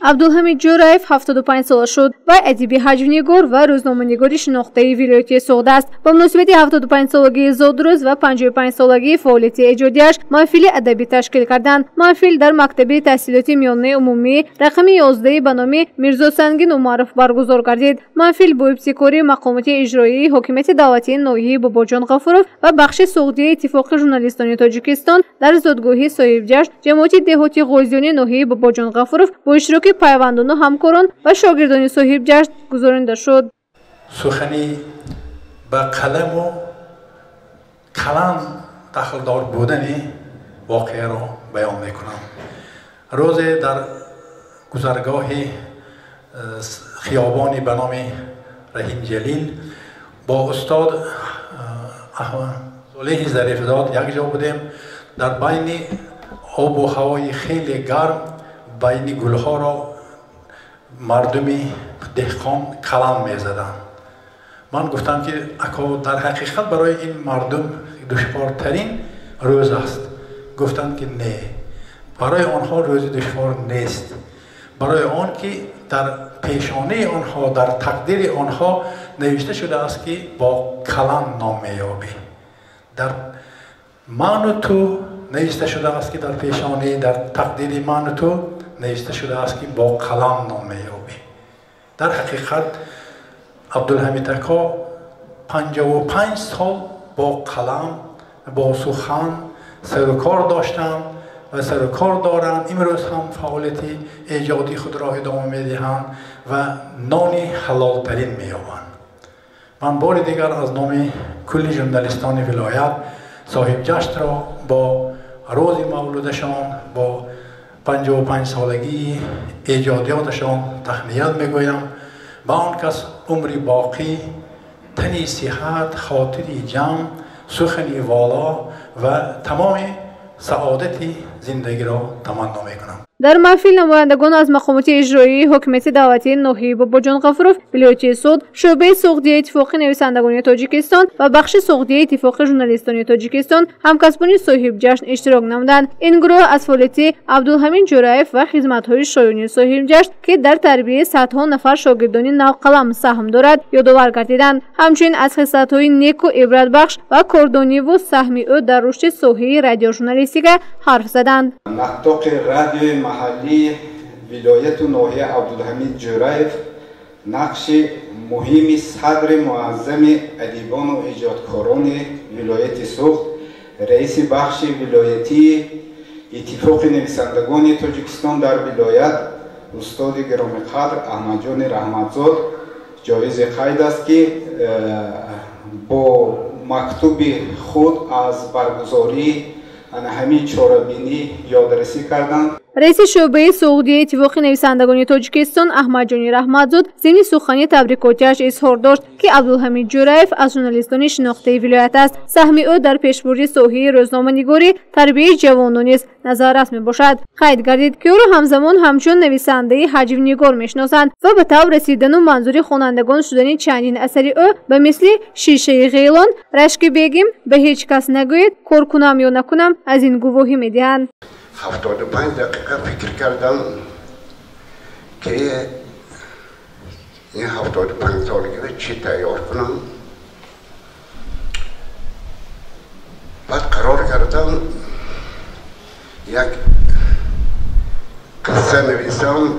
Абдулҳамид Ҷӯраев 75 сола шуд ва адиби ҳаҷвнигор ва рӯзноманигори шинохтаи вилояти Суғд аст. Ба муносибати 75-солагии зодрӯз ва 55-солагии фаъолияти эҷодиаш маҳфили адабӣ ташкил карданд. Маҳфил дар мактаби таҳсилоти миёнаи умумӣ рақами 11 ба номи Мирзо Сангин Умаров баргузор гардид. Маҳфил бо ибтикори мақомоти иҷроии ҳокимияти давлатии ноҳияи Бобоҷон Ғафуров ва бахши Суғдияи Иттифоқи журналистони Тоҷикистон дар зодгоҳи соҳибҷашн ҷамоати деҳоти Ғозиёни ноҳияи Бобоҷон Ғафуров бо иштироки пайвандону ҳамкорон ва шогирдони соҳибҷашн гузаронида шуд. Сухани ба қаламу қалам дахлдор будани воқеаро баён мекунам. Рӯзе дар гузаргоҳи хиёбони ба номи Раҳим Ҷалил бо устод Солеҳи Зарифзод якҷо будем. Дар байни обу ҳавои хеле гарм байни гулҳоро мардуми деҳқон қалам мезаданд. Ман гуфтам, ки ако, дар ҳақиқат барои ин мардум душвортарин рӯз аст. Гуфтанд, ки не, барои онҳо рӯзи душвор нест, барои он ки дар пешонаи онҳо, дар тақдири онҳо навишта шудааст, ки бо қалам ном меёбӣ. Дар ману ту навишта шудааст, ки дар пешонаи, дар тақдири ману ту навишта шудааст, ки бо қалам ном меёбӣ. Дар ҳақиқат Абдулҳамид ако 55 сол бо қалам, бо сухан сарукор доштанд ва сарукор доранд. Имрӯз ҳам фаъолияти эҷодии худро идома медиҳанд ва нони ҳалолтарин меёбанд. Ман бори дигар аз номи кулли журналистони вилоят соҳибҷашнро бо рӯзи мавлудашон, бо 55-солагии эҷодиёташон таҳният мегӯям. Ба он кас умри боқӣ, тани сиҳат, хотири ҷамъ, сухани воло ва тамоми саодати зиндагиро таманно мекунам. Дар маҳфил намояндагон аз мақомоти иҷроии ҳокимияти давлатии ноҳияи Бобоҷон Ғафуров, вилояти Суғд, шӯъбаи Суғдияи Иттифоқи нависандагони Тоҷикистон ва бахши Суғдияи Иттифоқи журналистони Тоҷикистон, ҳамкасбони соҳибҷашн иштирок намуданд. Ин гурӯҳ аз фаъолияти Абдулҳамид Ҷӯраев ва хизматҳои шоёни соҳибҷашн, ки дар тарбияи садҳо нафар шогирдони навқалам саҳм дорад, ёдовар гардиданд. Ҳамчунин аз хислатҳои неку ибратбахш ва кордониву саҳми ӯ дар рушди соҳаи радиожурналистика ҳарф заданд. Наттоқи радиои маҳаллии вилояту ноҳия Абдулҳамид Ҷӯраев нақши муҳими садри муаззами адибону эҷодкорони вилояти Суғд, раиси бахши вилоятии Иттифоқи нависандагони Тоҷикистон дар вилоят устоди гиромиқадр Аҳмадҷони Раҳматзод ҷоизи қайд аст, ки бо мактуби худ аз баргузории ана ҳамин чорабинӣ ёдрасӣ карданд. Раиси шӯъбаи Суғдияи Иттифоқи нависандагони Тоҷикистон Аҳмадҷони Раҳматзод зимни сухани табрикотиаш изҳор дошт, ки Абдулҳамид Ҷӯраев аз журналистони шинохтаи вилоят аст. Саҳми ӯ дар пешбурди соҳаи рӯзноманигорӣ, тарбияи ҷавонон низ назаррас мебошад. Қайд гардид, ки ӯро ҳамзамон ҳамчун нависандаи ҳаҷвнигор мешиносанд ва ба таб расидану манзури хонандагон шудани чандин асари ӯ ба мисли «Шишаи ғелон», «Рашки бегим», «Ба ҳеҷ кас нагӯед», «Кор кунам ё накунам» аз ин гувоҳӣ медиҳанд. 75 дақиқа фикр кардам, ки ин 75 солагиро чӣ тайёр кунам. Баъд қарор кардам як қисса нависам.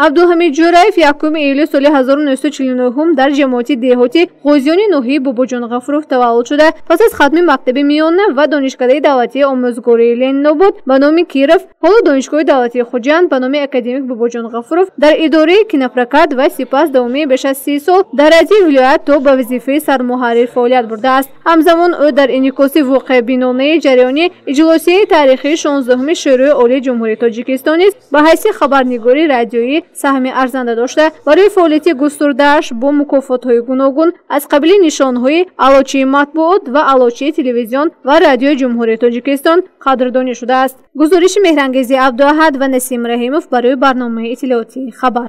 Абдулҳамид Ҷӯраев 1 июли соли 1949 дар ҷамоати деҳоти Ғозиёни ноҳияи Бобоҷон Ғафуров таваллуд шуда, пас аз хатми мактаби миёна ва Донишкадаи давлатии омӯзгории Ленинобод ба номи Киров, ҳоло Донишгоҳи давлатии Хуҷанд ба номи академик Бобоҷон Ғафуров, дар идораи кинопрокат ва сипас давоми беш аз 30 сол дар радиои вилоят то ба вазифаи сармуҳаррир фаъолият бурдааст. Ҳамзамон ӯ дар инъикоси воқеъбинонаи ҷараёни иҷлосияи таърихии 16-уми Шӯрои Олии Ҷумҳурии Тоҷикистон низ ба ҳайси хабарнигори радиоӣ саҳми арзанда дошта, барои фаъолияти густурдааш бо мукофотҳои гуногун аз қабили нишонҳои Аълочии матбуот ва Аълочии телевизион ва радиои Ҷумҳурии Тоҷикистон қадрдонӣ шудааст. Гузориши Меҳрангези Абдуаҳад ва Насим Раҳимов барои барномаи иттилоотии «Хабар».